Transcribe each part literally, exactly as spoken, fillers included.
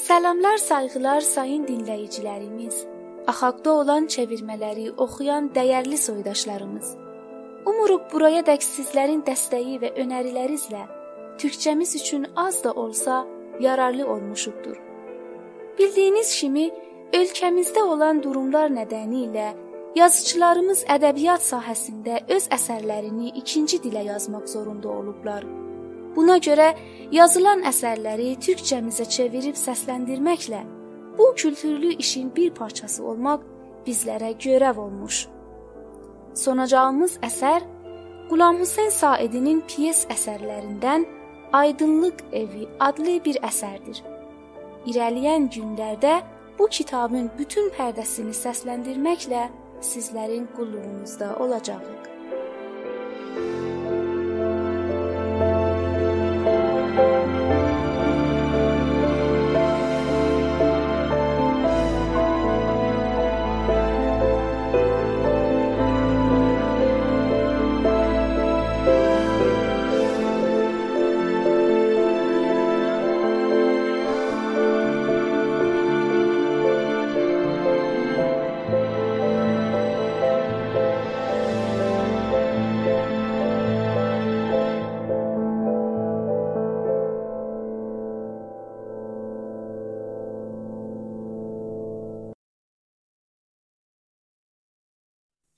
سلاملار، سایغیلار، سایین دینله‌ییجیلریمیز، آخاقدا اولان چئویرمه‌لری اوخویان دَیرلی سویداشلاریمیز. اوموروق بورایا دک سیزلرین دستگی و اؤنریلرینیزله تورکجه‌میز اوچون آز دا اولسا یارارلی اولموشوقدور. بیلدیگینیز کیمی، اؤلکه‌میزده اولان دوروملار ندنی ایله یازیچیلاریمیز ادبیات ساحه‌سینده اؤز اثرلرینی ایکینجی دیله یازماق زوروندا اولوبلار. بونا گؤره یازیلان اثرلری تورکجه‌میزه چئویریب سسلندیرمکله بو کولتورلو ایشین بیر پارچاسی اولماق بیزلره گؤرو اولموش. سوناجاغیمیز اثر غلامحسین ساعدی‌نین پیئس اثرلریندن آیدینلیق ائوی آدلی بیر اثردیر. ایره‌لی‌ین گونلرده بو کیتابین بوتون پرده‌سینی سسلندیرمکله سیزلرین قوللوغونوزدا اولاجاغیق.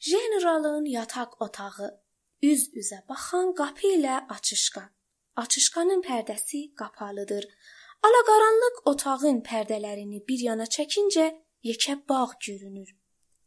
ژنرالین یاتاق اوتاغی. اوز-اوزه باخان قاپی ایله آچیشقان. آچیشقانین پرده‌سی قاپالیدیر. آلاقارانلیق اوتاغین پرده‌لرینی بیر یانا چکینجه یئکه باغ گؤرونور.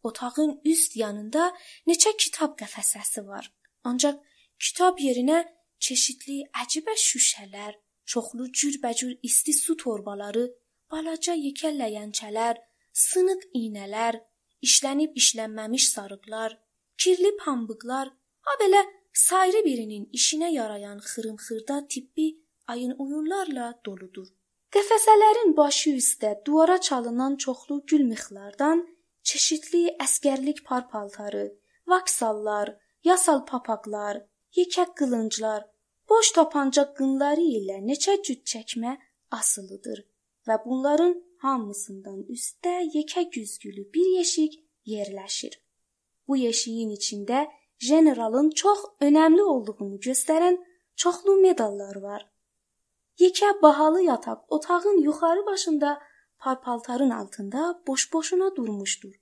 اوتاغین اوست یانیندا نئچه کیتاب قفسه‌سی وار. آنجاق کیتاب یئرینه چئشیتلی عجیبه شوشه‌لر، چوخلو جوربه‌جور ایستی سو توربالاری، بالاجا یئکه لگنچه‌لر، سینیق ایینه‌لر، ایشله‌نیب ایشلنمه‌میش ساریقلار، کیرلی پامبیقلار، هابئله سایری بیرینین ایشینه یارایان خیریم-خیردا طبی آیین-اویونلارلا دولودور. قفسه‌لرین باشی اوسته دووارا چالینان چوخلو گول میخلاردان چئشیتلی عسگرلیک پارپالتاری، واکساللار، یاسال پاپاقلار، یئکه قیلینجلار، بوش تاپانجا قینلاری ایله نئچه جوت چکمه آسیلیدیر و بونلارین هامیسیندان اوسته یئکه گوزگولو بیر یئشیک یئرلشیر. بو یئشیگین ایچینده ژنرالین چوخ اؤنملی اولدوغونو گؤسترن چوخلو مداللار وار. یئکه باهالی یاتاق اوتاغین یوخاری باشیندا پارپالتارین آلتیندا بوش-بوشونا دورموشدور.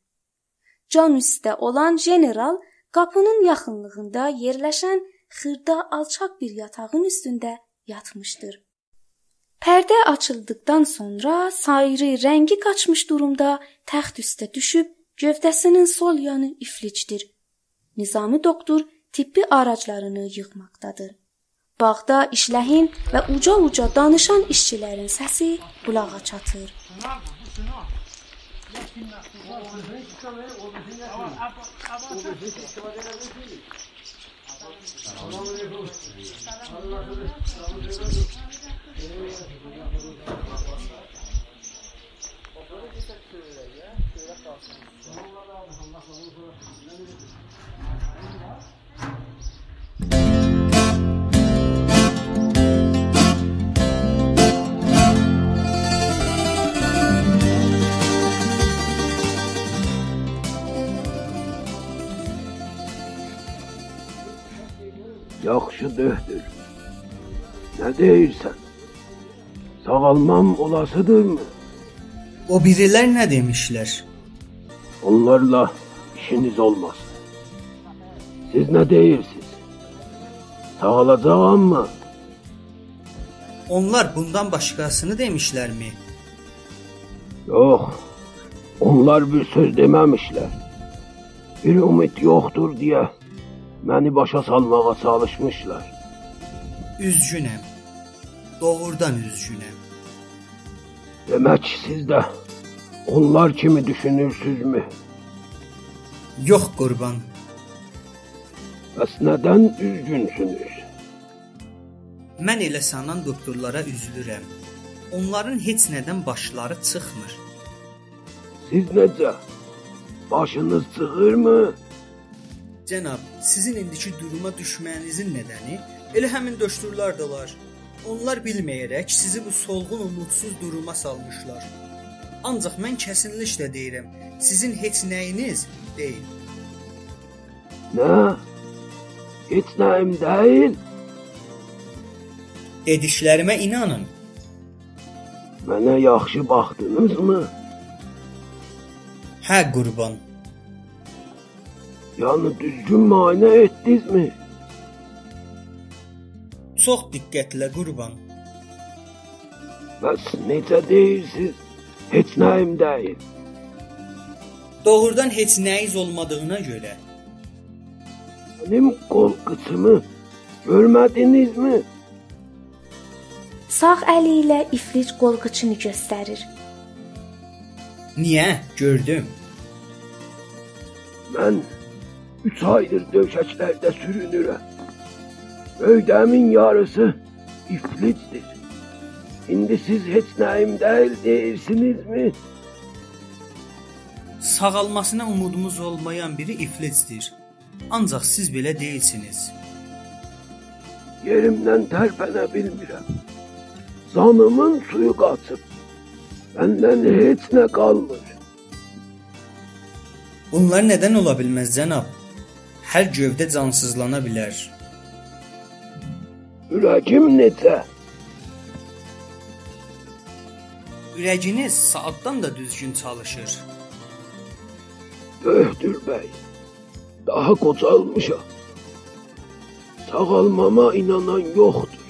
جان اوسته اولان ژنرال قاپینین یاخینلیغیندا یئرلشن خیردا آلچاق بیر یاتاغین اوستونده یاتمیشدیر. پرده آچیلدیقدان سونرا سایری رنگی قاچمیش دورومدا تخت اوسته دوشوب گؤوده‌سینین سول یانی ایفلیجدیر. نظامی دوکتور طبی آراجلارینی ییغماقدادیر. باغدا ایشله‌ین و اوجا-اوجا دانیشان ایشچیلرین سسی قولاغا چاتیر. یاخشی، دؤکتور. نه دئییرسن؟ ساغالمام اولاسیدیرمی؟ او بیریلر نه دئمیشلر؟ اونلارلا ایشینیز اولماسین. سیز نه دئییرسیز؟ ساغالاجاغاممی؟ اونلار بوندان باشقاسینی دئمیشلرمی؟ یوخ، اونلار بیر سؤز دئمه‌میشلر. بیر اومید یوخدور دئیه منی باشا سالماغا چالیشمیشلار. اوزگونم. دوغرودان اوزگونم. دئمک، سیز ده اونلار کیمی دوشونورسوزمو؟ یوخ، قوربان. پس ندن اوزگونسونوز؟ من ائله سانان دوکتورلارا اوزولورم. اونلارین هئچ ندن باشلاری چیخمیر. سیز نئجه؟ باشینیز چیخیرمی؟ جناب، سیزین ایندیکی دوروما دوشمه‌یینیزین ندنی ائله همین دوکتورلاردیلار. اونلار بیلمه‌یه‌رک سیزی بو سولغون، اومودسوز دوروما سالمیشلار. آنجاق من کسینلیکله دئییرم، سیزین هئچ نه‌یینیز دئییل. نه؟ هئچ نه‌ییم دئییل؟ دئدیکلریمه اینانین. منه یاخشی باخدینیزمی؟ هه، قوربان. یعنی دوزگون معاینه ائتدینیزمی؟ چوخ دقتله، قوربان. بس نئجه دئییرسیز، هئچ نه‌ییم دئییل؟ دوغرودان هئچ نه‌ییز اولمادیغینا گؤره. منیم قول قیچیمی گؤرمه‌دینیزمی؟ ساغ الی ایله ایفلیج قول قیچینی گؤستریر. نییه؟ گؤردوم. من اوچ آیدیر دؤشکلرده سورونورم. گؤوده‌مین یاریسی ایفلیجدیر. ایندی سیز هئچ نه‌ییم دئییل دئییرسینیزمی؟ ساغالماسینا اومودوموز اولمایان بیری ایفلیجدیر. آنجاق سیز بئله دئییلسینیز. یئریمدن ترپنه بیلمیرم. جانیمین سویو قاچیب. مندن هئچ نه قالمیر. بونلار ندن اولا بیلمز، جناب؟ هر گؤوده جانسیزلانا بیلر. اوره‌گیم نئجه؟ اوره‌گینیز ساعاتدان دا دوزگون چالیشیر. دؤکتور بی، داها قوجالمیشام. ساغالماما اینانان یوخدور.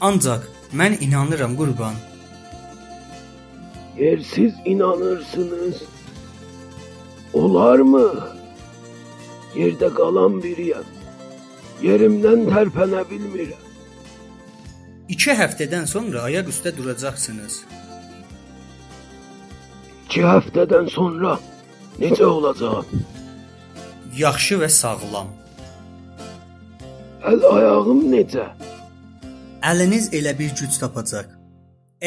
آنجاق من اینانیرام، قوربان. یئرسیز اینانیرسینیز؟ اولارمی؟ یئرده قالان بیری‌یم. یئریمدن ترپنه بیلمیرم. ایکی هفته‌دن سونرا آیاق اوسته دوراجاقسینیز. ایکی هفته‌دن سونرا نئجه اولاجاغام؟ یاخشی و ساغلام. ال آیاغیم نئجه؟ الینیز ائله بیر گوج تاپاجاق.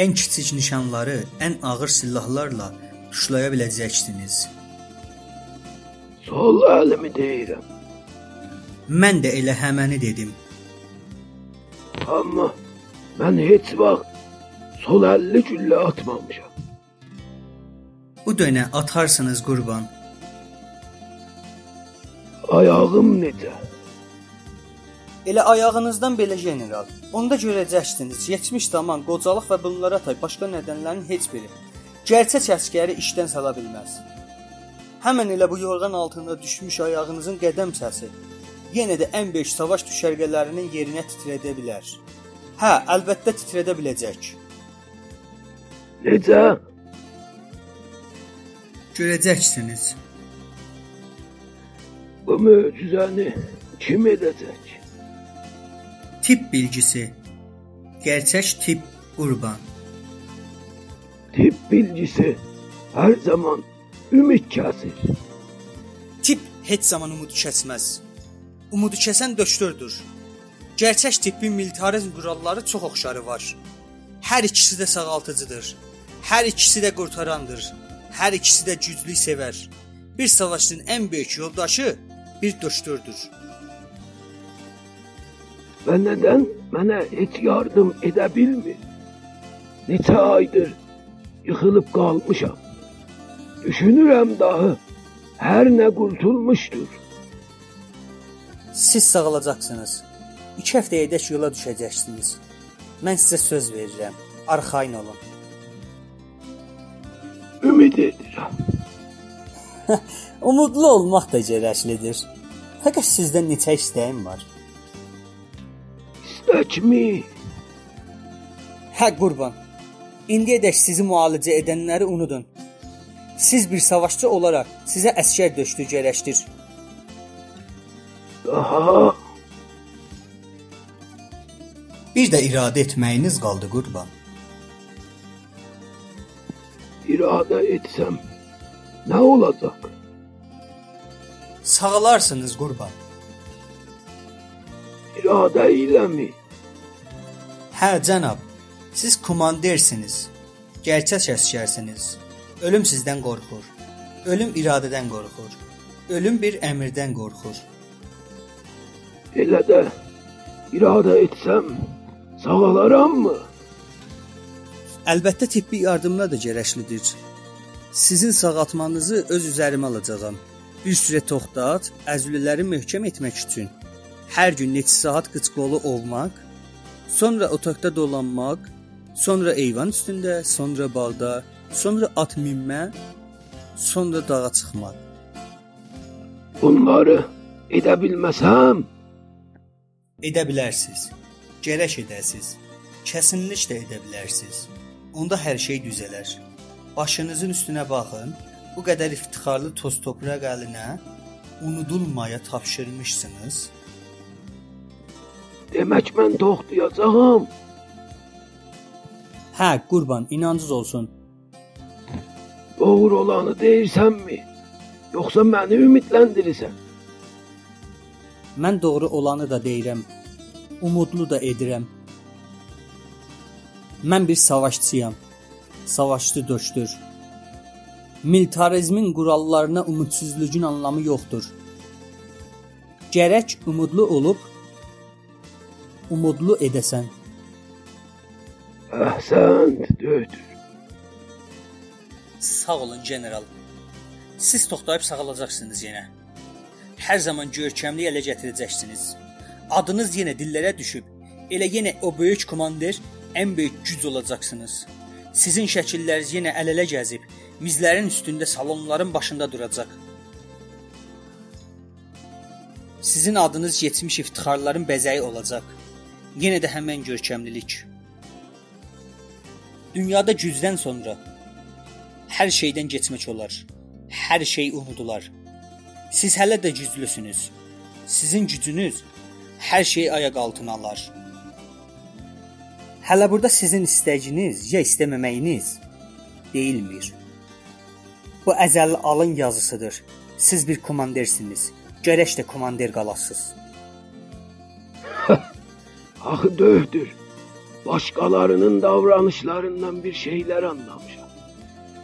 ان کیچیک نیشانلاری ان آغیر سلاحلارلا توشلایا بیله‌جکسینیز. سول الیمی دئییرم. من ده ائله همنی دئدیم. آمما من هئچ واخت سول اللی گولله آتمامیشام. بو دؤنه آتارسینیز، قوربان. آیاغیم نئجه؟ ائله آیاغینیزدان بئله، ژنرال. اوندا گؤره‌جکسینیز، یئتمیش زامان، قوجالیق و بونلارا تای باشقا ندنلرین هئچ بیری گئرچک عسگری ایشدن سالا بیلمز. همن ائله بو یورغان آلتیندا دوشموش آیاغینیزین قدم سسی یئنه ده ان بؤیوک ساواش دوشرگه‌لرینین یئرینه تیتره‌ده بیلر. هه، البته تیتره‌ده بیله‌جک. نئجه؟ گؤره‌جکسینیز. بو معجزه‌نی کیم ائده‌جک؟ طب بیلگیسی. گئرچک طب، قوربان. طب بیلگیسی هر زامان اومید کسیر. طب هئچ زامان اومودو کسمز. اومودو کسن دؤکتوردور. گئرچک طبین میلیتاریزم قوراللاری چوخ اوخشاری وار. هر ایکیسی ده ساغالتیجیدیر. هر ایکیسی ده قورتاراندیر. هر ایکیسی ده گوجلویو سئور. بیر ساواشچینین ان بؤیوک یولداشی بیر دؤکتوردور. و ندن منه هئچ یاردیم ائده بیلمیر؟ نئچه آیدیر ییخیلیب قالمیشام. دوشونورم داهی هر نه قورتولموشدور. سیز ساغالاجاقسینیز. ایکی هفته‌یه‌دک یولا دوشه‌جکسینیز. من سیزه سؤز وئریرم. آرخایین اولون. اومید ائدیرم. اومودلو اولماق دا گرکلیدیر. فقط سیزدن نئچه ایسته‌ییم وار. ایستک‌می؟ هه، قوربان. ایندییه‌دک سیزی معالجه ائدنلری اونودون. سیز بیر ساواشچی اولاراق سیزه عسگر دؤشتویو گرکدیر. آها. بیر ده اراده ائتمه‌یینیز قالدی، قوربان. اراده ائتسم، نه اولاجاق؟ ساغالارسینیز، قوربان. اراده ایله‌‌می؟ هه، جناب. سیز کوماندیرسینیز. گئرچک عسگرسینیز. اؤلوم سیزدن قورخور. اؤلوم اراده‌دن قورخور. اؤلوم بیر امردن قورخور. ائله ده اراده ائتسم، ساغالاراممی؟ البته، طبی یاردیملار دا گرکلیدیر. سیزین ساغالتمانیزی اؤز اوزه‌ریمه آلاجاغام. بیر سوره توختات، عضله‌لری محکم ائتمک اوچون هر گون نئچه ساعات قیچ-قولو اووماق، سونرا اوتاقدا دولانماق، سونرا ایوان اوستونده، سونرا باغدا، سونرا آت مینمه، سونرا داغا چیخماق. بونلاری ائده بیلمه‌سم؟ ائده بیلرسینیز. گرک ائده‌سینیز. کسینلیکله ائده بیلرسینیز. اوندا هر شئی دوزه‌لر. باشینیزین اوستونه باخین. بو قدر افتخارلی توز-توپراق الینه اونودولمایا تاپشیرمیشسینیز. دئمک، من توختایاجاغام؟ هه، قوربان، اینانجینیز اولسون. دوغرو اولانی دئییرسنمی؟ یوخسا منی اومیدلندیریرسن؟ من دوغرو اولانی دا دئییرم، اومودلو دا ائدیرم. من بیر ساواشچی‌یام. ساواشچی دؤشدور. میلیتاریزمین قوراللارینا اومودسوزلوگون آنلامی یوخدور. گرک اومودلو اولوب، اومودلو ائده‌سن. احسنت، دؤکتور. ساغ اولون، گئنئرال. سیز توختاییب ساغالاجاقسینیز یئنه. هر زامان گؤرکملیگی اله گتیره‌جکسینیز. آدینیز یئنه دیللره دوشوب، ائله یئنه او بؤیوک کوماندیر، ان بؤیوک گوج اولاجاقسینیز. سیزین شکیللرینیز یئنه ال-اله گزیب، میزلرین اوستونده، سالونلارین باشیندا دوراجاق. سیزین آدینیز کئچمیش افتخارلارین بزه‌یی اولاجاق. یئنه ده همن گؤرکملیلیک. دونیادا گوجدن سونرا هر شئیدن کئچمک اولار. هر شئی اونودولار. سیز هله ده گوجلوسونوز. سیزین گوجونوز هر شئیی آیاق آلتینا آلار. هله بورادا سیزین ایسته‌یینیز یا ایسته‌مه‌مه‌یینیز دئییلمیر. بو ازلی آلین یازیسیدیر. سیز بیر کوماندیرسینیز. گرک ده کوماندیر قالاسینیز. آخی دؤکتور، باشقالارینین داورانیشلاریندان بیر شئیلر آنلامیشام.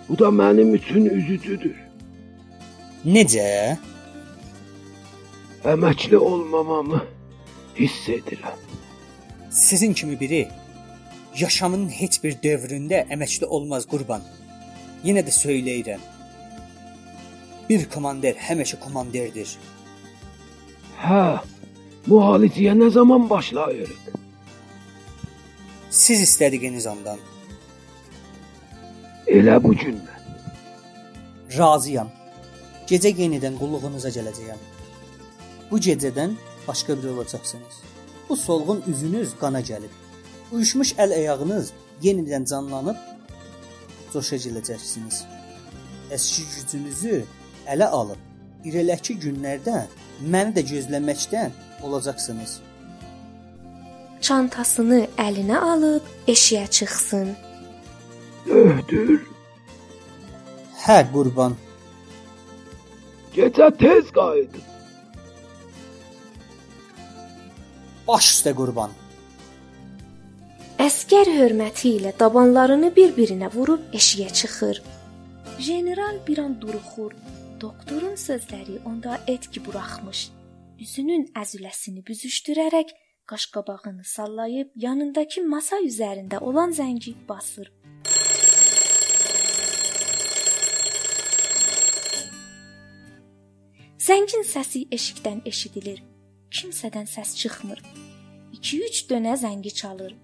بو دا منیم اوچون اوزوجودور. نئجه؟ امکلی اولمامامی حیس ائدیرم. سیزین کیمی بیری یاشامینین هئچ بیر دؤورونده امکلی اولماز، قوربان. یئنه ده سؤیله‌ییرم. بیر کوماندیر همیشه کوماندیردیر. هه، معالجه‌یه نه زامان باشلاییریق؟ سیز ایسته‌دیگینیز آندان. ائله بو گوندن. راضی‌یام. گئجه یئنیدن قوللوغونوزا گله‌جه‌یم. بو گئجه‌دن باشقا بیری اولاجاقسینیز. بو سولغون اوزونوز قانا گلیب. اویوشموش ال-آیاغینیز یئنیدن جانلانیب جوشا گله‌جکسینیز. اسکی گوجونوزو اله آلیب، ایره‌لیکی گونلرده منی ده گؤزله‌مکده اولاجاقسینیز. چانتاسینی الینه آلیب ائشیگه چیخسین. دؤکتور. هه، قوربان. گئجه تئز قاییدین. باش اوسته، قوربان. عسگر حؤرمتی ایله دابانلارینی بیر-بیرینه ووروب ائشیگه چیخیر. ژنرال بیر آن دوروخور. دوکتورون سؤزلری اوندا ائتکی بوراخمیش. اوزونون عضله‌سینی بوزوشدوره‌رک قاش‌قاباغینی ساللاییب یانینداکی ماسا اوزرینده اولان زنگی باسیر. زنگین سسی ائشیکدن ائشیدیلیر. کیمسه‌دن سس چیخمیر. ایکی-اوچ دؤنه زنگی چالیر.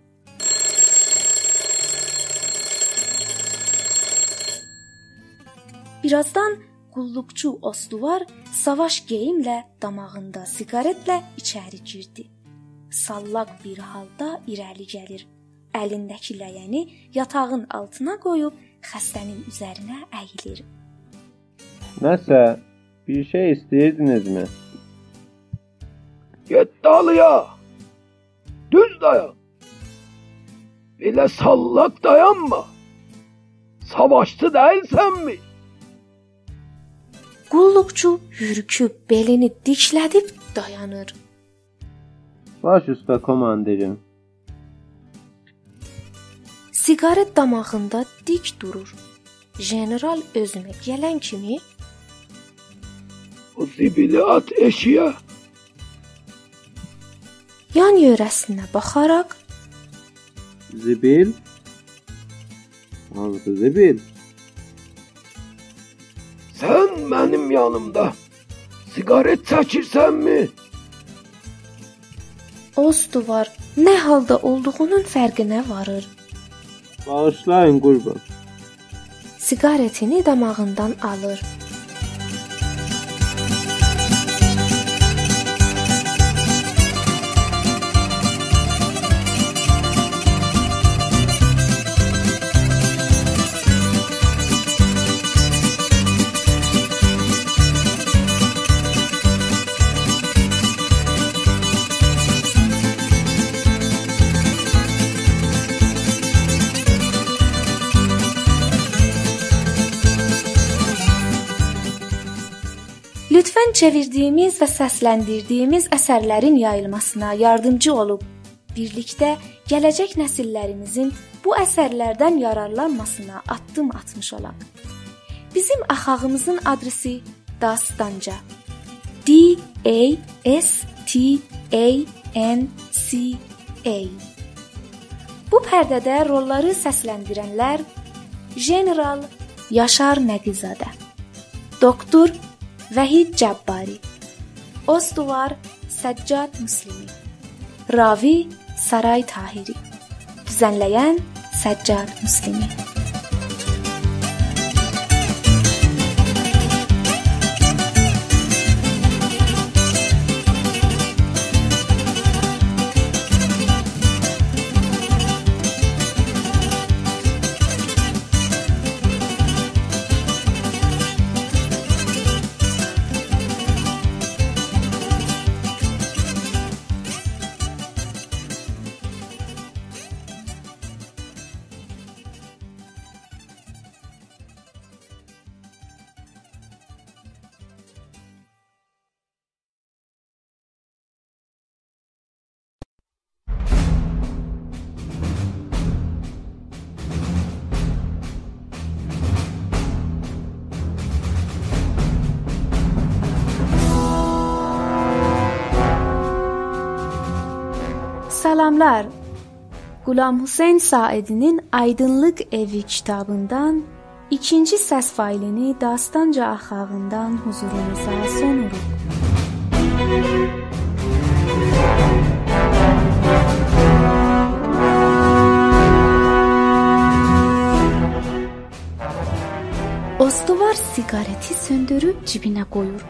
بیرآزدان قوللوقچو استوار ساواش گئییمله، داماغیندا سیگارتله ایچری گیردی. ساللاق بیر حالدا ایره‌لی گلیر. الینده‌کی لینی یاتاغین آلتینا قویوب خسته‌نین اوزرینه اییلیر. نه‌سه، بیر شئی ایسته‌ییردینیزمی؟ گئت دالییا! دوز دایان! بئله ساللاق دایانما! ساواشچی دئییلسنمی؟ قوللوقچو هورکوب بئلینی دیکله‌دیب دایانیر. باش اوسته، کوماندیریم. سیگارت داماغیندا دیک دورور. ژنرال اؤزونه گلن کیمی: «او زیبیلی آت ائشیگه.» یان یؤره‌سینه باخاراق: زیبیل؟ هانسی زیبیل؟ سن منیم یانیمدا سیگارت چکیرسنمی؟ اوستووار نه حالدا اولدوغونون فرقینه واریر. باغیشلایین، قوربان. سیگارتینی داماغیندان آلیر. لطفاً چئویردیییمیز و سسلندیردیییمیز اثرلرین یاییلماسینا یاردیمجی اولوب بیرلیکده گله‌جک نسیللریمیزین بو اثرلردن یارارلانماسینا آددیم آتمیش اولاق. بیزیم آخاغیمیزین آدرسی داستانجا. D A S T A N C A. بو پرده‌ده روللاری سسلندیرنلر: ژنرال یاشار نقی‌زاده، دکتر وحید جباری، استوار سجاد مسلمی، راوی سارای طاهری، دوزنله‌ین سجاد مسلمی. سلاملار. غلامحسین ساعدی‌نین آیدینلیق ائوی کیتابیندان ایکینجی سس فایلینی داستانجا آخاغیندان حضورونوزا سونوروق. استوار سیگارتی سؤندوروب جیبینه قویور.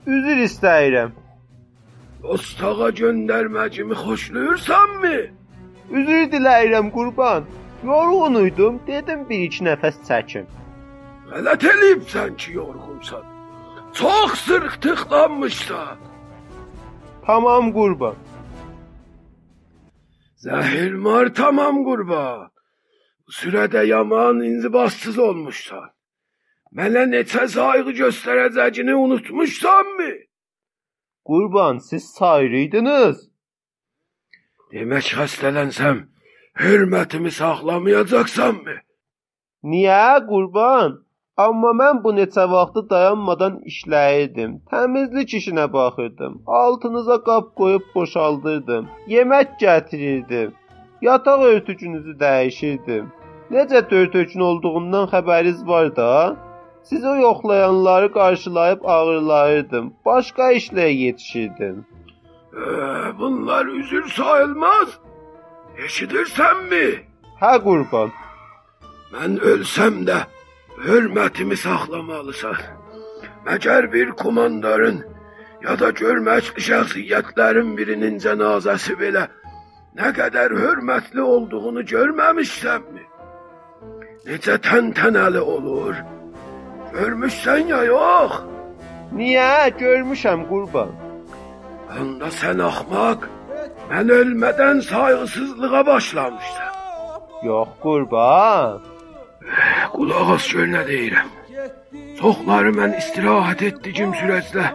عذر ایسته‌ییرم. دوستاغا گؤندرمه‌گیمی خوشلاییرسانمی؟ عذر دیله‌ییرم، قوربان. یورغون ایدیم، دئدیم بیر ایکی نفس چکیم. غلط ائله‌ییبسن کی، یورغونسان. چوخ سیرتیقلانمیشسان. تامام، قوربان. زهرمار تامام، قوربان. بو سوره‌ده یامان انضباط‌سیز اولموشسان. منه نئچه سایغی گؤستره‌جه‌گینی اونوتموشسانمی؟ قوربان، سیز سایریدینیز. دئمک، خسته‌لنسم، حؤرمتیمی ساخلامایاجاقسانمی؟ نییه، قوربان؟ آمما من بو نئچه واختدی دایانمادان ایشله‌ییردیم. تمیزلیک ایشینه باخیردیم. آلتینیزا قاب قویوب بوشالدیردیم. یئمک گتیریردیم. یاتاق اؤرتوکونوزو دییشیردیم. نئجه دؤرتؤکون اولدوغوندان خبرینیز وار دا. سیزی یوخلایانلاری قارشیلاییب آغیرلاییردیم. باشقا ایشلره یئتیشیردیم. اه، بونلار عذر ساییلماز. ائشیدیرسنمی؟ هه، قوربان. من اؤلسم ده حؤرمتیمی ساخلامالیسان. مگر بیر کوماندارین یا دا حؤرمتلی شخصیتلرین بیرینین جنازه‌سی بئله نه قدر حؤرمتلی اولدوغونو گؤرمه‌میشسنمی؟ نئجه طنطنه‌لی اولور؟ گؤرموشسن یا یوخ؟ نییه؟ گؤرموشم، قوربان. اوندا سن آخماق، من اؤلمه‌دن سایغیسیزلیغا باشلامیشسان. یوخ، قوربان. قولاق آس، گؤر نه دئییرم. چوخلاری من استراحت ائتدیگیم سورجده،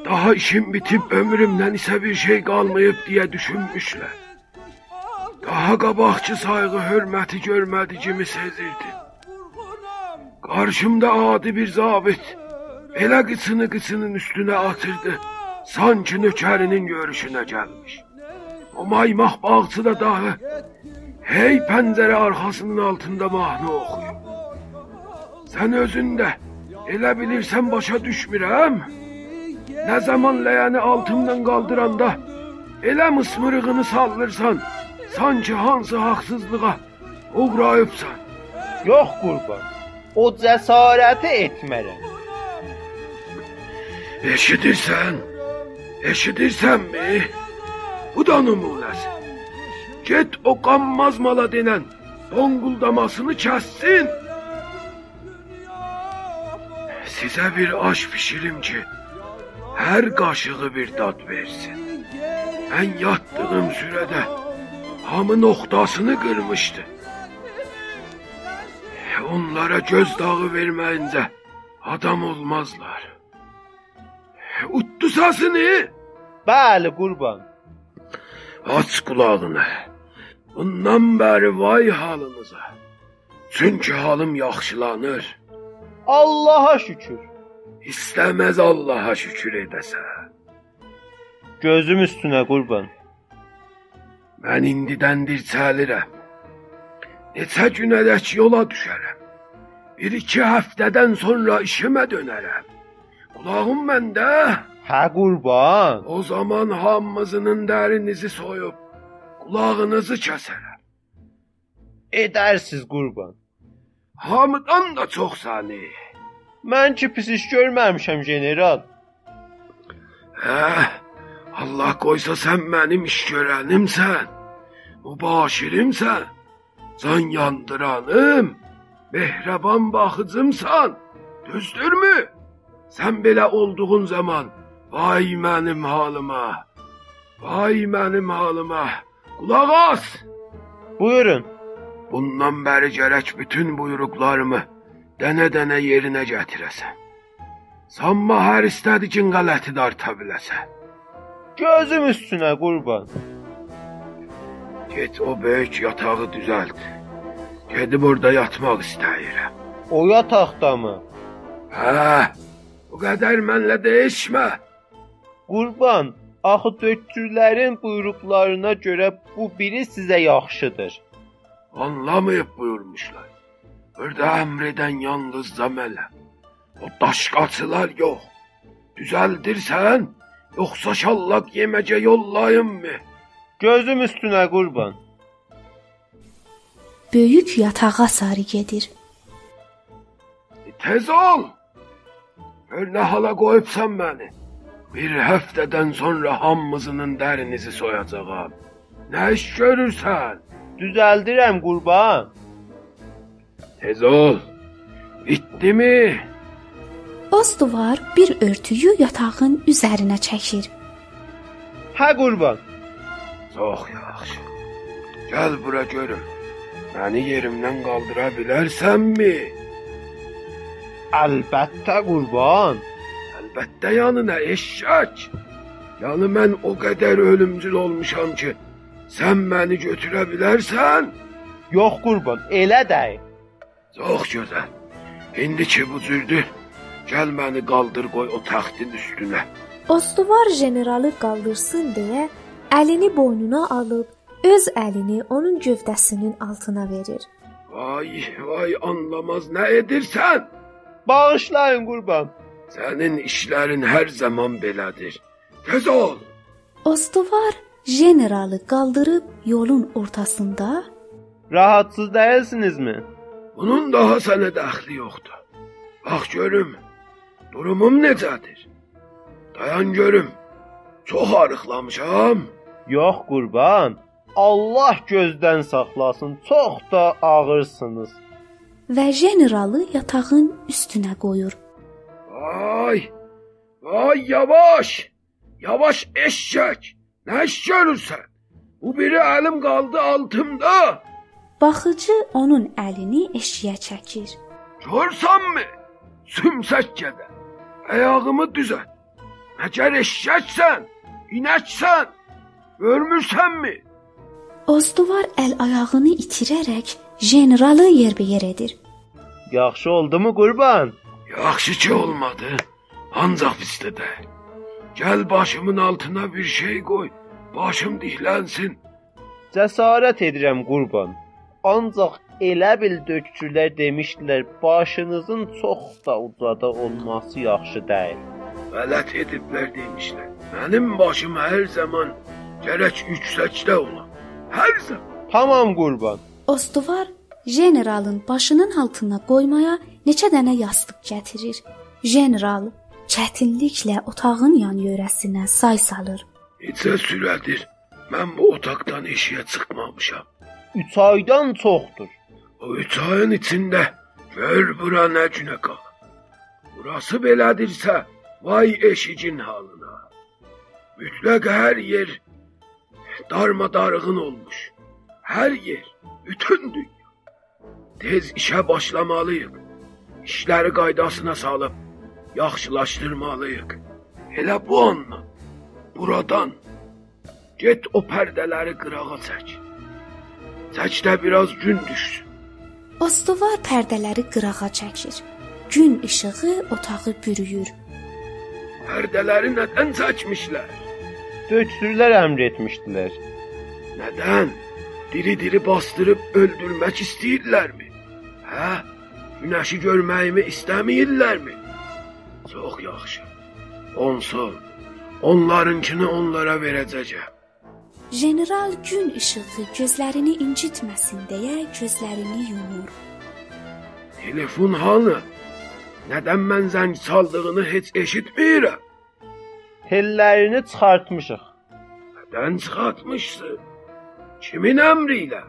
داها ایشیم بیتیب، عؤمرومدن ایسه بیر شئی قالماییب دئیه دوشونموشلر. داها قاباقکی سایغی حؤرمتی گؤرمه‌دیگیمی سئزیردیم. قارشیمدا عادی بیر ضابط بئله قیچینی قیچینین اوستونه آتیردی. سانکی نؤکری‌نین گؤروشونه گلمیش. او مایماق باغچی دا داهی هئی پنجره آرخاسی‌نین آلتیندا ماهنی اوخویور. سن اؤزون ده ائله بیلیرسن باشا دوشمورم. نه زامان لینی آلتیمدان قالدیراندا ائله میسمیریغینی ساللیرسان، سانکی هانسی حاقسیزلیغا اوغراییبسان. یوخ، قوربان، او جسارتی ائتمه‌رم. ائشیدیرسن؟ ائشیدیرسنمی؟ بو دا نمونه‌سی. گئت او قانماز مالا دئنن دونقولداماسینی کسسین. سیزه بیر آش بیشیریم کی، هر قاشیغی بیر داد وئرسین. من یاتدیغیم سوره‌ده هامی نوختاسینی قیرمیشدی. اونلارا گؤز داغی وئرمه‌یینجه آدام اولمازلار. اوتدو سسینی؟ بلی، قوربان. آچ قولاغینی. بوندان بری وای حالینیزا. چونکی حالیم یاخشیلانیر. آللاها شوکور. ایسته‌مز آللاها شوکور ائده‌سن. گؤزوم اوستونه، قوربان. من ایندیدن دیرچلیرم. نئچه گونه‌دک یولا دوشه‌رم. بیر-ایکی هفته‌دن سونرا ایشیمه دؤنه‌رم. قولاغین منده؟ هه، قوربان. او زامان هامینیزین درینیزی سویوب قولاغینیزی کسه‌رم. ائدرسیز، قوربان. هامیدان دا چوخ سنی. من کی پیس ایش گؤرمه‌میشم، ژنرال. هه، آللاه قویسا سن منیم ایش گؤرنیمسن، مباشیریمسن، جان یاندیرانیم، مهربان باخیجیمسان. دوزدورمو؟ سن بئله اولدوغون زامان، وای منیم حالیما، وای منیم حالیما. قولاق آس! بویورون. بوندان بری گرک بوتون بویروقلاریمی دنه-دنه یئرینه گتیره‌سن. سانما هر ایسته‌دیگین غلطی دارتا بیله‌سن. گؤزوم اوستونه، قوربان. گئت او بؤیوک یاتاغی دوزلت. گئدیب اورادا یاتماق ایسته‌ییرم. او یاتاقدامی؟ هه، بو قدر منله دئییشمه. قوربان، آخی دؤکتورلرین بویروقلارینا گؤره بو بیری سیزه یاخشیدیر. آنلاماییب بویورموشلار. بورادا امر ائدن یالنیزجا منم. او داشقاچیلار یوخ. دوزلدیرسن، یوخسا شاللاق یئمگه یوللاییممی؟ گؤزوم اوستونه، قوربان. بؤیوک یاتاغا ساری گئدیر. تئز اول! گؤر نه حالا قویوبسان منی. بیر هفته‌دن سونرا هامینیزین درینیزی سویاجاغام. نه ایش گؤرورسن؟ دوزلدیرم، قوربان. تئز اول! بیتدیمی؟ استوار بیر اؤرتویو یاتاغین اوزرینه چکیر. هه، قوربان. چوخ یاخشی. گل بورا گؤروم. منی یئریمدن قالدیرا بیلرسنمی؟ البته، قوربان. البته یعنی نه، ائششک؟ یعنی من او قدر اؤلومجول اولموشام کی، سن منی گؤتوره بیلرسن؟ یوخ، قوربان، ائله دئییل. چوخ گؤزل. ایندی کی بو جوردور، گل منی قالدیر قوی او تختین اوستونه. استوار ژنرالی قالدیرسین دئیه الینی بوینونا آلیب، اؤز الینی اونون گؤوده‌سینین آلتینا وئریر. وای، وای، آنلاماز، نه ائدیرسن؟ باغیشلایین، قوربان. سنین ایشلرین هر زامان بئله‌دیر. تئز اول! استوار ژنرالی قالدیریب یولون اورتاسیندا: راحاتسیز دئییلسینیزمی؟ بونون داها سنه دخلی یوخدور. باخ گؤروم، دوروموم نئجه‌دیر؟ دایان گؤروم، چوخ آریقلامیشام؟ یوخ، قوربان. آللاه گؤزدن ساخلاسین، چوخ دا آغیرسینیز. و ژنرالی یاتاغین اوستونه قویور. وای، وای، یاواش! یاواش، ائششک! نه ایش گؤرورسن؟ بو بیری الیم قالدی آلتیمدا. باخیجی اونون الینی ائشییه چکیر. کورسنمی؟ سومسک گده. آیاغیمی دوزلت. مگر ائششکسن؟ اینکسن؟ گؤرمورسنمی؟ استوار ال-آیاغینی ایتیره‌رک ژنرالی یئربه‌یئر ائدیر. یاخشی اولدومو، قوربان؟ یاخشی کی اولمادی، آنجاق پیس ده دئییل. گل باشیمین آلتینا بیر شئی قوی، باشیم دیکلنسین. جسارت ائدیرم، قوربان. آنجاق ائله بیل دؤکتورلر دئمیشدیلر، باشینیزین چوخ دا اوجادا اولماسی یاخشی دئییل. غلط ائدیبلر دئمیشلر. منیم باشیم هر زامان گرک یوکسکده اولا. هر زامان. تامام، قوربان. استوار ژنرالین باشینین آلتینا قویمایا نئچه دنه یاستیق گتیریر. ژنرال چتینلیکله اوتاغین یان-یؤره‌سینه سای سالیر. نئچه سوره‌دیر من بو اوتاقدان ائشیگه چیخمامیشام؟ اوچ آیدان چوخدور. او اوچ آیین ایچینده گؤر بورا نه گونه قالیب. بوراسی بئله‌دیرسه، وای ائشیگین حالینا. مطلق هر یئر دارمادارغین اولموش. هر یئر، بوتون دونیا. تئز ایشه باشلامالی‌ییق. ایشلری قایداسینا سالیب یاخشیلاشدیرمالی‌ییق. ائله بو آندان، بورادان گئت او پرده‌لری قیراغا چک. چک ده بیر آز گون دوشسون. استوار پرده‌لری قیراغا چکیر. گون ایشیغی اوتاغی بورویور. پرده‌لری ندن چکمیشلر؟ دؤکتورلر امر ائتمیشدیلر. ندن؟ دیری-دیری باسدیریب اؤلدورمک ایسته‌ییرلرمی؟ هه؟ گونشی گؤرمه‌ییمی ایسته‌مه‌ییرلرمی؟ چوخ یاخشی. اونسون، اونلارینکینی اونلارا وئره‌جه‌یم. ژنرال گون ایشیغی گؤزلرینی اینجیتمه‌سین دئیه گؤزلرینی یومور. تلفون هانی؟ ندن من زنگ چالدیغینی هئچ ائشیتمیرم؟ تئللرینی چیخارتمیشیق. ندن چیخارتمیشسین؟ کیمین امری ایله؟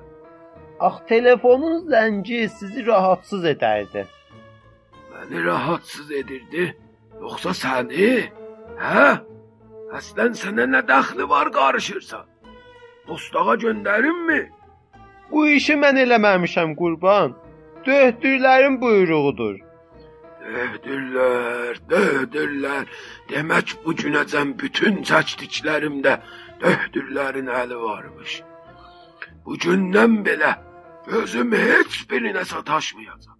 آخی تلفونون زنگی سیزی راحاتسیز ائدردی. منی راحاتسیز ائدیردی، یوخسا سنی؟ هه؟ اصلاً سنه نه دخلی وار، قاریشیرسان؟ دوستاغا گؤندریممی؟ بو ایشی من ائله‌مه‌میشم، قوربان. دؤکتورلرین بویروغودور. دؤکتورلر، دؤکتورلر. دئمک، بو گونه‌جن بوتون چکدیکلریمده دؤکتورلرین الی وارمیش. بو گوندن بئله گؤزوم هئچ بیرینه ساتاشمایاجاق.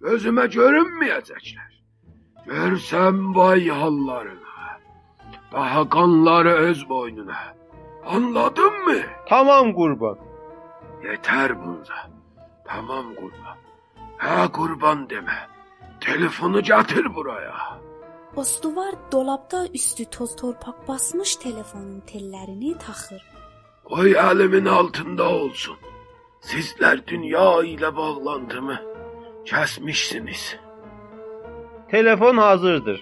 گؤزومه گؤرونمه‌یه‌جکلر. گؤرسن وای حاللارینا. داها قانلاری اؤز بوینونا. آنلادینمی؟ تامام، قوربان. یئتر بوندا. تامام، قوربان. هه، قوربان دئمه. تلفونو گتیر بورایا. استوار دولابدا اوستو توز تورپاق باسمیش تلفونون تئللرینی تاخیر. قوی الیمین آلتیندا اولسون. سیزلر دونیا ایله باغلانتیمی کسمیشسینیز. تلفون حاضردیر.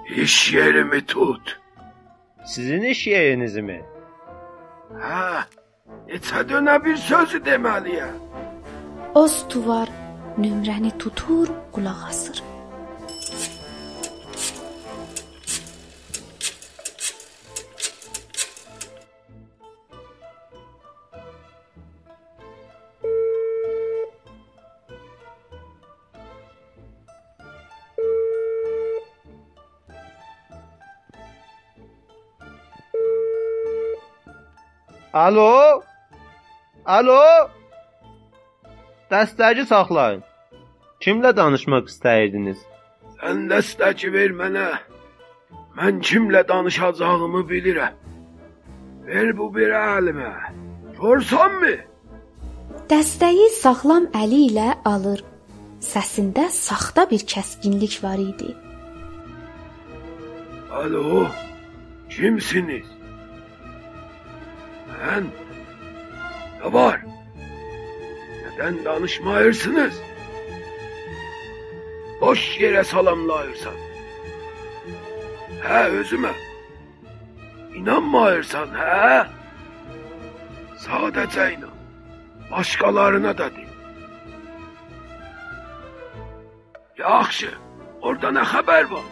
ایش یئریمی توت. سیزین ایش یئرینیزمی؟ هه، نئچه دؤنه بیر سؤزو دئمه‌لی‌یم. استوار نمره‌نی توتور، قولاق آسیر. الو؟ الو؟ دستگی ساخلایین. کیمله دانیشماق ایسته‌ییردینیز؟ سن دستگی وئر منه. من کیمله دانیشاجاغیمی بیلیرم. وئر بو بیری الیمه. گؤرسنمی؟ دستگی ساغلام الی ایله آلیر. سسینده ساختا بیر کسکینلیک وار ایدی. الو، کیمسینیز؟ هن؟ نه وار؟ ندن دانیشماییرسینیز؟ بوش یئره سالاملاییرسان. هه، اؤزومه. اینانماییرسان، هه؟ ساده‌جه اینان. باشقالارینا دا دئ. یاخشی، اورادا نه خبر وار؟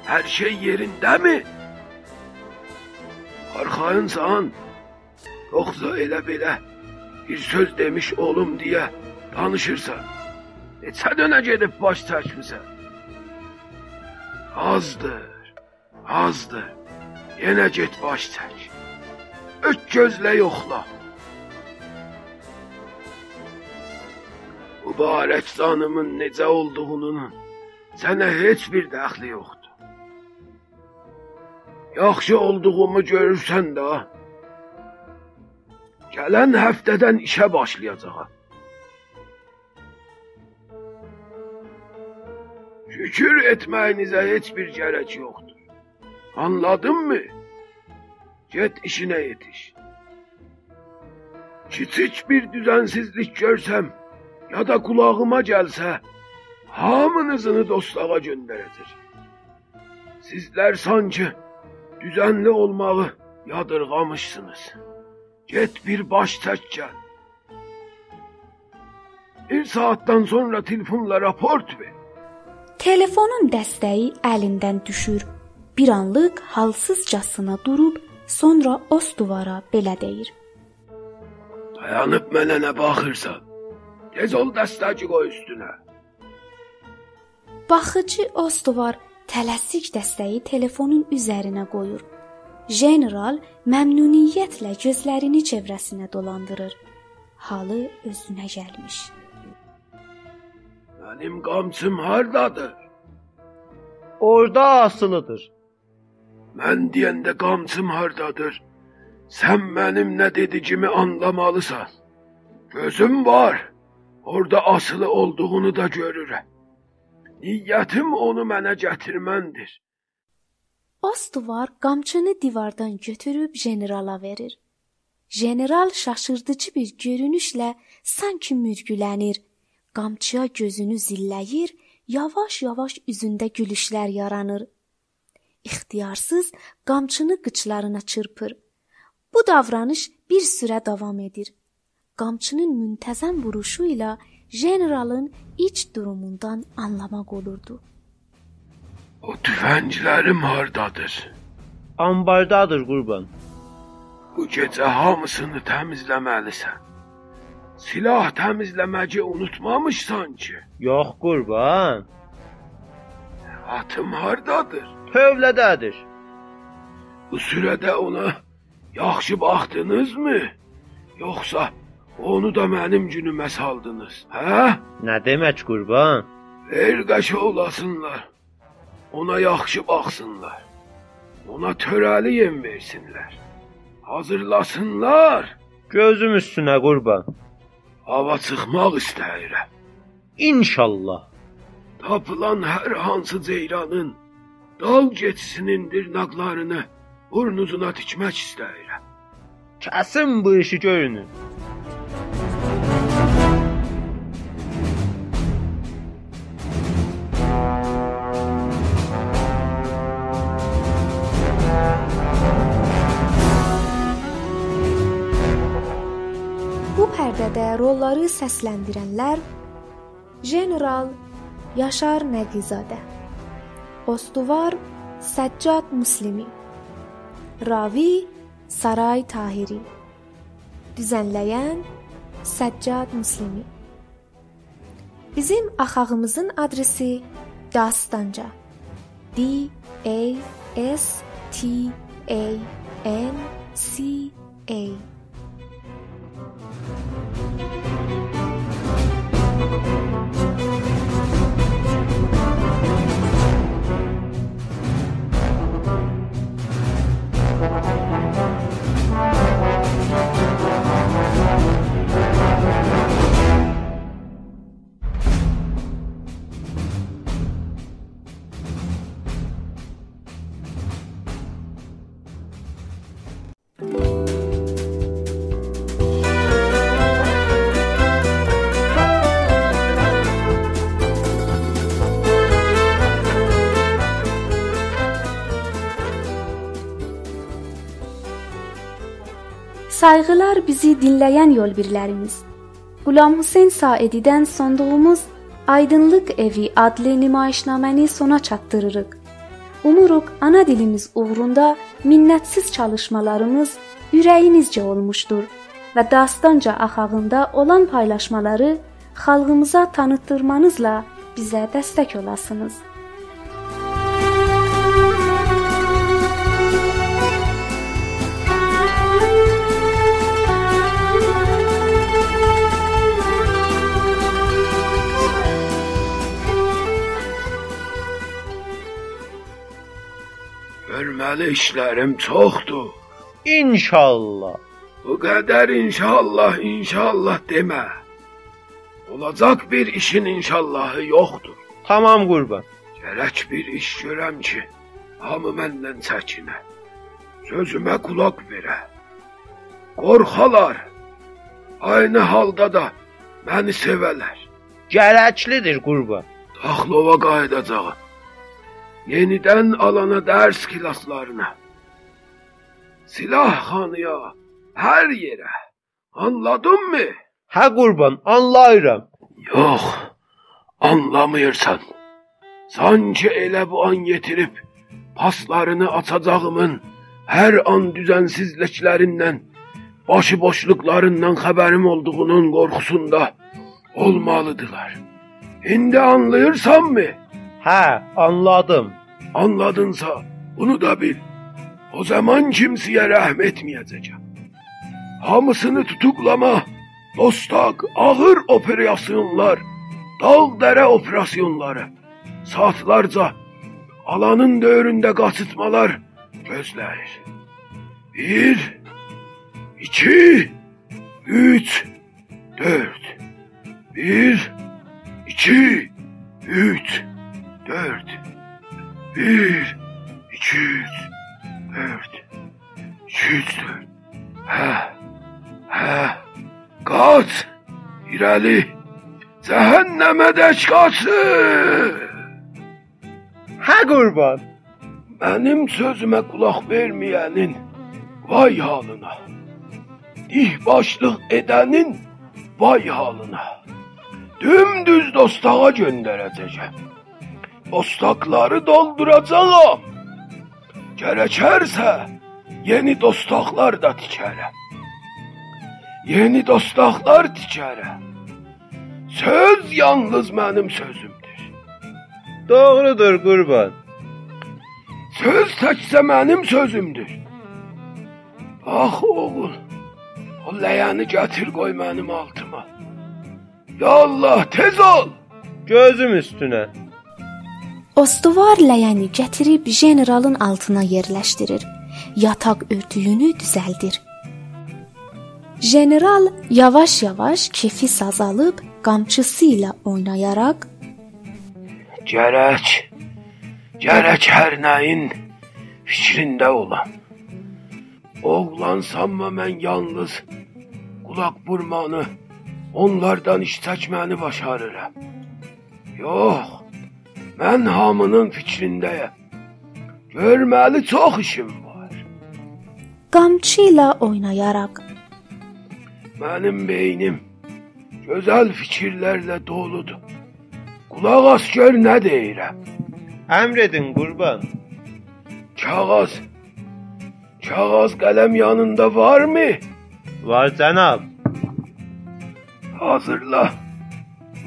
هر شئی یئرینده‌می؟ آرخایینسان؟ یوخسا ائله بئله بیر سؤز دئمیش اولوم دئیه دانیشیرسان؟ نئچه دؤنه گئدیب باش چکمیسن؟ آزدیر، آزدیر. یئنه گئت باش چک. اؤت گؤزله یوخلا. مبارک جانیمین نئجه اولدوغونون سنه هئچ بیر دخلی یوخدور. یاخشی اولدوغومو گؤرورسن ده. گلن هفته‌دن ایشه باشلایاجاغام. شوکور ائتمه‌یینیزه هئچ بیر گرک یوخدور. آنلادینمی؟ گئت ایشینه یئتیش. کیچیک بیر دوزنسیزلیک گؤرسم، یا دا قولاغیما گلسه، هامینیزینی دوستاغا گؤندره‌جک. سیزلر سانکی دوزنلی اولماغی یادیرغامیشسینیز. گئت بیر باش چک گل. بیر ساعاتدان سونرا تلفونلا راپورت وئر. تلفونون دسته‌یی الیندن دوشور. بیر آنلیق حالسیزجاسینا دوروب، سونرا اوستووارا بئله دئییر: دایانیب منه نه باخیرسان؟ تئز اول دسته‌یی قوی اوستونه. باخیجی اوستووار تله‌سیک دسته‌یی تلفونون اوزرینه قویور. ژنرال ممنونیتله گؤزلرینی چئوره‌سینه دولاندیریر. حالی اؤزونه گلمیش. منیم قامچیم هاردادیر؟ اورادا آسیلیدیر. من دئینده قامچیم هاردادیر؟ سن منیم نه دئدیگیمی آنلامالیسان. گؤزوم وار، اورادا آسیلی اولدوغونو دا گؤرورم. نیتیم اونو منه گتیرمندیر. اوستووار قامچینی دیواردان گؤتوروب ژنرالا وئریر. ژنرال شاشیردیجی بیر گؤرونوشله سانکی مورگوله‌نیر، قامچییا گؤزونو زیلله‌ییر، یاواش-یاواش اوزونده گولوشلر یارانیر. اختیارسیز قامچینی قیچلارینا چیرپیر. بو داورانیش بیر سوره داوام ائدیر. قامچینین منتظم ووروشو ایله ژنرالین ایچ دوروموندان آنلاماق اولوردو. او توفنگلریم هاردادیر؟ آنباردادیر، قوربان. بو گئجه هامیسینی تمیزله‌مه‌لیسن. سلاح تمیزله‌مه‌یی اونوتمامیشسان کی. یوخ، قوربان. آتیم هاردادیر؟ تؤوله‌ده‌دیر. بو سوره‌ده اونا یاخشی باخدینیزمی؟ یوخسا اونو دا منیم گونومه سالدینیز، هه؟ نه دئمک، قوربان؟ وئر قشه اولاسینلار. اونا یاخشی باخسینلار. اونا تؤره‌لی یئم وئرسینلر. حاضیرلاسینلار. گؤزوم اوستونه، قوربان. آوا چیخماق ایسته‌ییرم. ان‌شاءالله. تاپیلان هر هانسی جئیرانین دال گئچیسینین دیرناقلارینی بورنوزونا تیکمک ایسته‌ییرم. کسین بو ایشی گؤرونون. بو پرده‌ده روللاری سسلندیرنلر: ژنرال یاشار نقی‌زاده، اوستووار سجاد مسلمی، راوی سارای طاهری، دوزنله‌ین سجاد مسلمی. بیزیم آخاغیمیزین آدرسی داستانجا. D A S T A N C A. سایغیلار بیزی دینله‌ین یول‌بیرلریمیز. غلامحسین ساعدی‌دن سوندوغوموز «آیدینلیق ائوی» آدلی نمایشنامه‌نی سونا چاتدیریریق. اوموروق، آنا دیلیمیز اوغروندا منت‌سیز چالیشمالاریمیز اوره‌یینیزجه اولموشدور و داستانجا آخاغیندا اولان پایلاشمالاری خالقیمیزا تانیتدیرمانیزلا بیزه دستک اولاسینیز. حؤرمتلی هله ایشلریم چوخدور. ان‌شاءالله. بو قدر ان‌شاءالله، ان‌شاءالله دئمه. اولاجاق بیر ایشین ان‌شاءاللهی یوخدور. تامام، قوربان. گرک بیر ایش گؤرم کی، هامی مندن چکینه. سؤزومه قولاق وئره. قورخالار. عینی حالدا دا منی سئولر. گرکلیدیر، قوربان. داخلووا قاییداجاغام. یئنیدن آلانا درس کلاسلارینا، سلاح‌خانایا، هر یئره. آنلادینمی؟ هه، قوربان، آنلاییرام. یوخ، آنلامیرسان. سانکی ائله بو آن یئتیریب پاسلارینی آچاجاغیمین هر آن دوزنسیزلیکلریندن، باشی‌بوشلوقلاریندان خبریم اولدوغونون قورخوسوندا اولمالیدیرلار. ایندی آنلاییرسانمی؟ هه، آنلادیم. آنلادینسا، بونو دا بیل. او زامان کیمسه‌یه رحم ائتمه‌یه‌جه‌یم. هامیسینی توتوقلاما، دوستاق، آغیر اوپراسیونلار، داغ-دره اوپراسیونلاری، ساعاتلارجا آلانین دؤورونده قاچیرتمالار گؤزله‌ییر. بیر، ایکی، اوچ، دؤرد. بیر، ایکی، اوچ، دؤرد. بیر، ایکی، اوچ، دؤرد. ایکی، اوچ، دؤرد. هه، هه. قاچ، ایره‌لی. جهنمه‌دک قاچ. هه، قوربان. منیم سؤزومه قولاق وئرمه‌یه‌نین وای حالینا. دیک‌باشلیق ائده‌نین وای حالینا. دومدوز دوستاغا گؤندره‌جه‌یم. دوستاقلاری دولدوراجاغام. گرکرسه، یئنی دوستاقلار دا تیکه‌رم. یئنی دوستاقلار تیکه‌رم. سؤز یالنیز منیم سؤزومدور. دوغرودور، قوربان. سؤز تکجه منیم سؤزومدور. باخ، اوغول، او له‌ینی گتیر، قوی منیم آلتیما. یا الله، تئز اول! گؤزوم اوستونه. استوار له‌ینی گتیریب ژنرالین آلتینا یئرلشدیریر. یاتاق اؤرتویونو دوزلدیر. ژنرال یاواش-یاواش کئفی سازالیب قامچیسی ایله اوینایاراق: گرک، گرک هر نه‌یین فیکرینده اولام. اوغلان سانما من یالنیز قولاق وورمانی، اونلاردان ایش چکمه‌نی باشاریرام. یوخ، من هامی‌نین فیکرینده‌یم. گؤرمه‌لی چوخ ایشیم وار. قامچی ایله اوینایاراق: منیم بئینیم گؤزل فیکیرلرله دولودور. قولاق آس، گؤر نه دئییرم. امر ائدین، قوربان. کاغذ، کاغذ، قلم یانیندا وارمی؟ وار، جناب. حاضیرلا.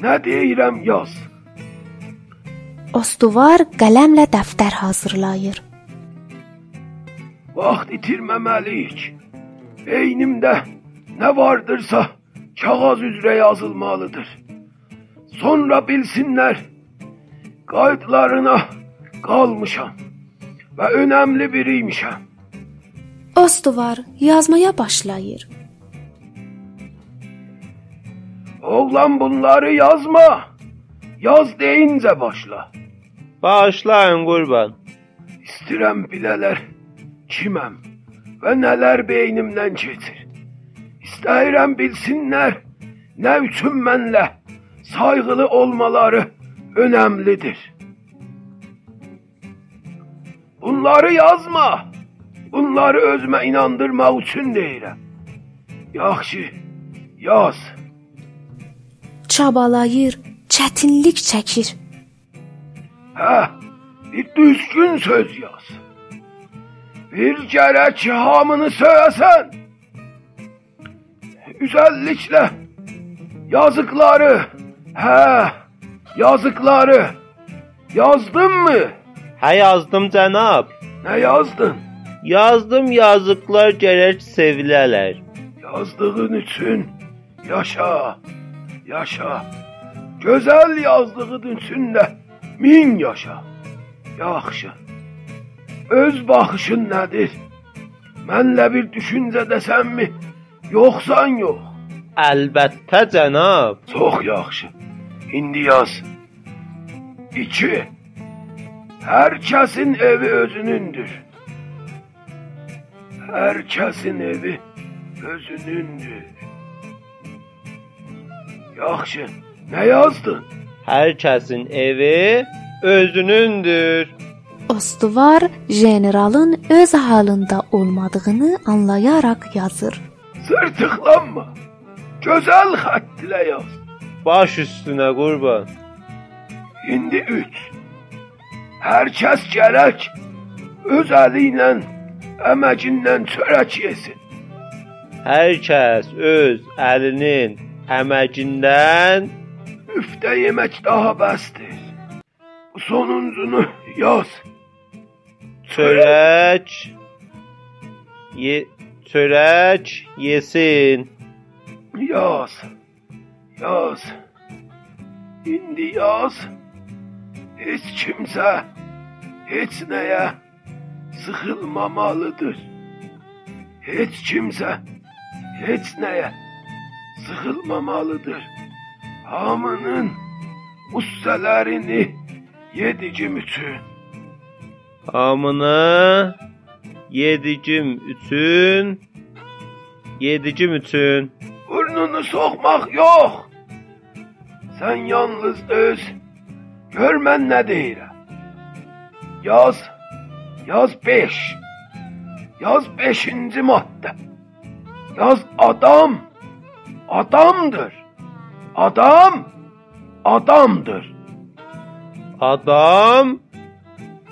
نه دئییرم، یاز. استوار قلمله دفتر حاضیرلاییر. واخت ایتیرمه‌مه‌لی‌ییک. بئینیمده نه واردیرسا، کاغذ اوزره یازیلمالیدیر. سونرا بیلسینلر، قایدلارینا قالمیشام و اؤنملی بیری‌یمیشم. استوار یازمایا باشلاییر. اوغلان، بونلاری یازما. یاز دئیینجه باشلا. باغیشلایین، قوربان. ایسته‌ییرم بیله‌لر کیمم و نه‌لر بئینیمدن کئچیر. ایسته‌ییرم بیلسینلر نه اوچون منله سایغیلی اولمالاری اؤنملیدیر. بونلاری یازما. بونلاری اؤزومه ایناندیرماق اوچون دئییرم. یاخشی، یاز. چابالاییر، چتینلیک چکیر. هه، بیر دوزگون سؤز یاز. بیر گرک هامینی سؤیه‌سن. اؤزللیکله یازیقلاری، هه، یازیقلاری یازدینمی؟ هه، یازدیم، جناب. نه یازدین؟ یازدیم، یازیقلار گرک سئویله‌لر. یازدیغین اوچون یاشا، یاشا. گؤزل یازدیغین اوچون ده مین یاشا. یاخشی. اؤز باخیشین نه‌دیر؟ منله بیر دوشونجه‌ده‌سنمی، یوخسان یوخ؟ البته، جناب. چوخ یاخشی. ایندی یاز. ایکی. هر کسین ائوی اؤزونوندور. هر کسین ائوی اؤزونوندور. یاخشی، نه یازدین؟ هر کسین ائوی اؤزونوندور. استوار ژنرالین اؤز حالیندا اولمادیغینی آنلایاراق یازیر. جیرتیقلانما. گؤزل خط ایله یاز. باش اوستونه، قوربان. ایندی اوچ. هر کس گرک اؤز الی ایله، امگیندن چؤرک یئسین. هر کس اؤز الی‌نین امگیندن. اوفته یئمک داها بسدیر. بو سونونجونو یاز. چؤرک یئ-، چؤرک یئسین. یاز. یاز. ایندی یاز. هئچ کیمسه هئچ نه‌یه سیخیلمامالیدیر. هئچ کیمسه هئچ نه‌یه سیخیلمامالیدیر. هامینین غصه‌لرینی یئدیگیم اوچون. هامینی یئدیگیم اوچون، یئدیگیم اوچون. بورنونو سوخماق یوخ. سن یالنیز دؤز. گؤر من نه دئییرم. یاز، یاز بئش. یاز بئشینجی ماده. یاز آدام آدامدیر. آدام آدامدیر. آدام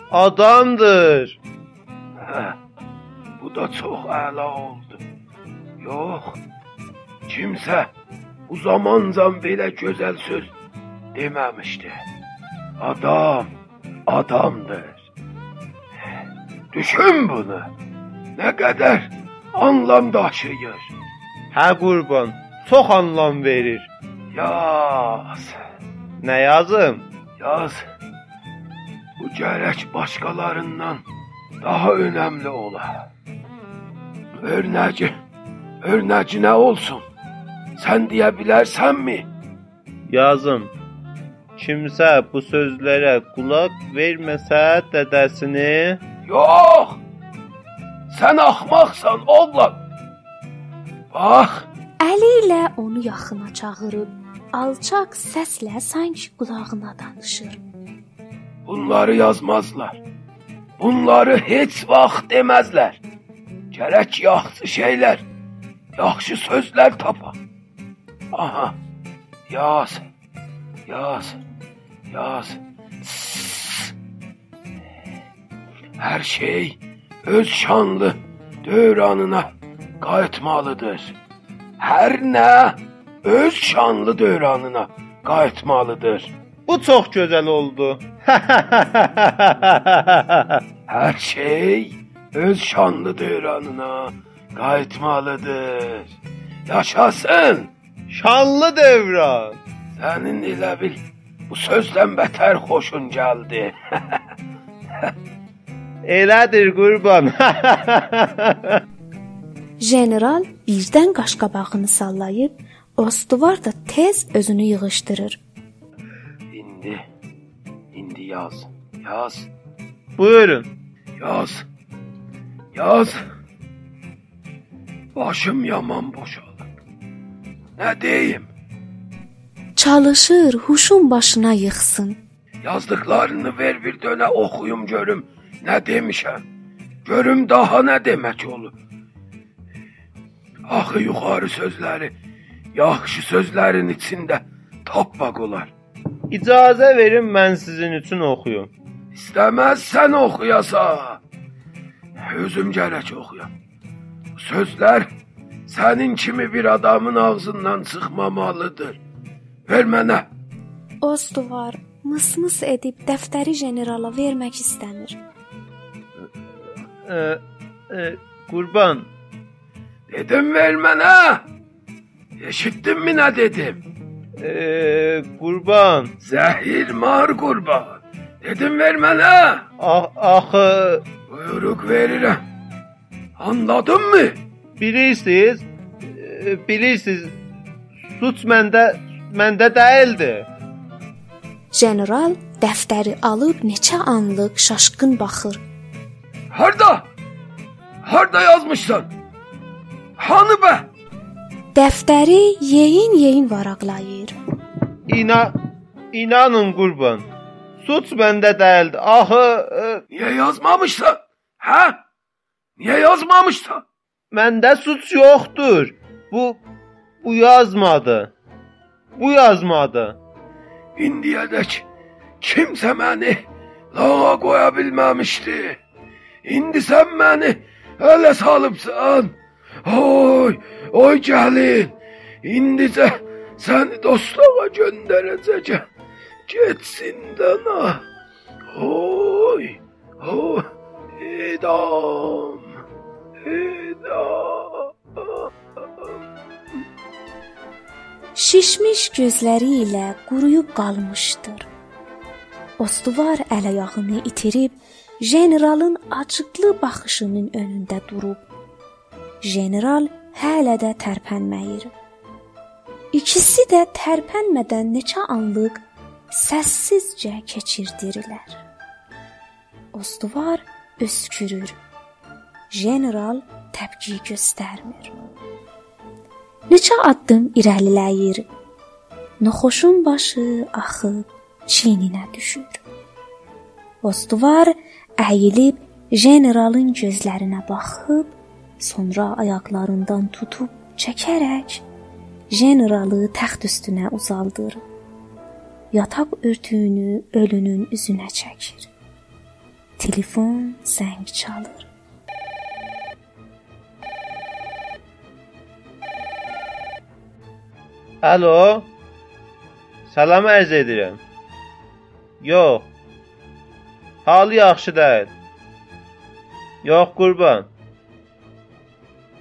آدامدیر. هه، بو دا چوخ اعلا اولدو. یوخ، کیمسه بو زامانجان بئله گؤزل سؤز دئمه‌میشدی. آدام آدامدیر. دوشون بونو. نه قدر آنلام داشیییر. هه، قوربان، چوخ آنلام وئریر. یاز. نه یازیم؟ یاز. بو گرک باشقالاریندان داها اؤنملی اولا. اؤرنگی، اؤرنگی نه اولسون؟ سن دئیه بیلرسنمی؟ یازیم. کیمسه بو سؤزلره قولاق وئرمه‌سه دده‌سینی. یوخ! سن آخماقسان، اوغلان! باخ! الی ایله اونو یاخینا چاغیریب، آلچاق سسله سانکی قولاغینا دانیشیر. بونلاری یازمازلار. بونلاری هئچ واخت دئمزلر. گرک یاخشی شئیلر، یاخشی سؤزلر تاپاق. آها، یاز، یاز، یاز. سس. هر شئی اؤز شانلی دؤورانینا قاییتمالیدیر. هر نه اؤز شانلی دؤورانینا قاییتمالیدیر. بو چوخ گؤزل اولدو. هر شئی اؤز شانلی دؤورانینا قاییتمالیدیر. یاشاسین! شانلی دؤوران! سنین ائله بیل بو سؤزدن بتر خوشون گلدی. ائله‌دیر، قوربان. ژنرال بیردن قاش‌قاباغینی ساللاییب، استوار دا تئز اؤزونو ییغیشدیریر. ایندی، ایندی یاز، یاز. بویورون. یاز، یاز. باشیم یامان بوشالیب. نه دئییم؟ چالیشیر هوشون باشینا ییغسین. یازدیقلارینی وئر بیر دؤنه اوخویوم گؤروم نه دئمیشم. گؤروم داها نه دئمک اولور. آخی یوخاری سؤزلری یاخشی سؤزلرین ایچینده تاپماق اولار. اجازه وئرین، من سیزین اوچون اوخویوم. ایسته‌مزسن اوخویاسان، اؤزوم گرک اوخویام. سؤزلر سنین کیمی بیر آدامین آغزیندان چیخمامالیدیر. وئر منه. استوار میس-میس ائدیب دفتری ژنرالا وئرمک ایسته‌میر. ائ، ائ، قوربان. دئدیم وئر منه. ائشیتدینمی نه دئدیم؟ ائ، قوربان. زهیرمار قوربان. دئدیم وئر منه. آ-، آخی، بویوروق وئریرم. آنلادین‌می؟ بیلیرسینیز، ائ، بیلیرسینیز، سوچ منده، منده دئییلدی. ژنرال دفتری آلیب نئچه آنلیق شاشقین باخیر. هاردا؟ هاردا یازمیشسان؟ هانی به؟ دفتری یئیین-یئیین واراقلاییر. اینا-، اینانین قوربان، سوچ منده دئییلدی. آخی، ائ، نییه یازمامیشسان؟ هه؟ نییه یازمامیشسان؟ منده سوچ یوخدور. بو، بو یازمادی. بو یازمادی. ایندییه‌دک کیمسه منی لاغا قویا بیلمه‌میشدی. ایندی سن منی اله سالیبسان. اوی، اوی گلین. ایندیجه سنی دوستلوغا گؤندره‌جه‌یم. گئت زیندانا. اوی. هو، اعدام، اعدام. شیشمیش گؤزلری ایله قورویوب قالمیشدیر. استوار ال-آیاغینی ایتیریب، ژنرالین آجیقلی باخیشینین اؤنونده دوروب. ژنرال هله ده ترپنمه‌ییر. ایکیسی ده ترپنمه‌دن نئچه آنلیق سس‌سیزجه کئچیردیرلر. استوار اؤسکورور. ژنرال تپکی گؤسترمیر. نئچه آددیم ایره‌لیله‌ییر. ناخوشون باشی آخیب چیینینه دوشور. استوار اییلیب ژنرالین گؤزلرینه باخیب، سونرا آیاقلاریندان توتوب چکه‌رک ژنرالی تخت اوستونه اوزالدیر. یاتاق اؤرتویونو اؤلونون اوزونه چکیر. تلفن زنگ چالیر. الو. سلام عرض ائدیرم. یوخ. حالی یاخشی دئییل. یوخ، قوربان.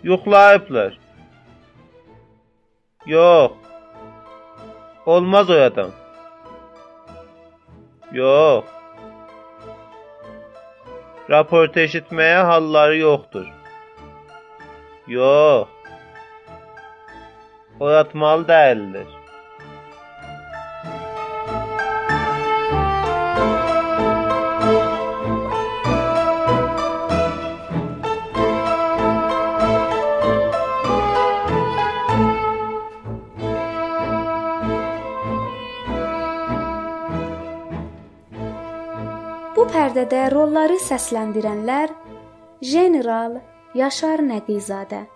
یوخلاییبلار. یوخ. اولماز او آدام. یوخ. راپورت ائشیتمه‌یه حاللاری یوخدور. یوخ. اویاتمالی دئییللر. بو پرده‌ده روللاری سسلندیرنلر: ژنرال یاشار نقی‌زاده،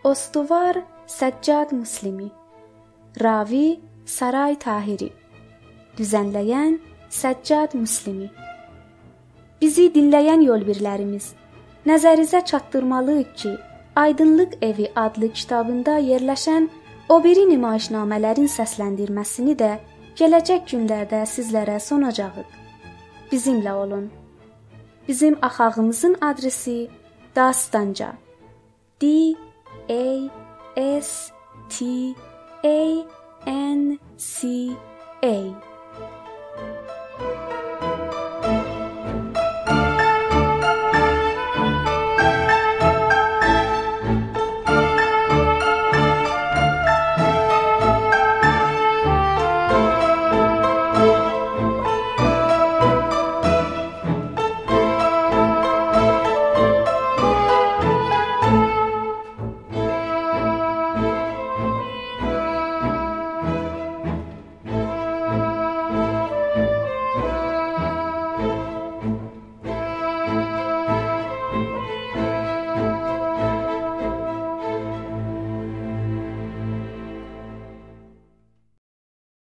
استوار سجاد مسلمی، راوی سارای طاهری، دوزنله‌ین سجاد مسلمی. بیزی دینله‌ین یول‌بیرلریمیز، نظریزه چاتدیرمالی‌ییق کی، آیدینلیق ائوی آدلی کیتابیندا یئرلشن او بیری نمایشنامه‌لرین سسلندیرمه‌سینی ده گله‌جک گونلرده سیزلره سوناجاغیق. بیزیمله اولون. بیزیم آخاغیمیزین آدرسی: داستانجا، D A S T A N C A،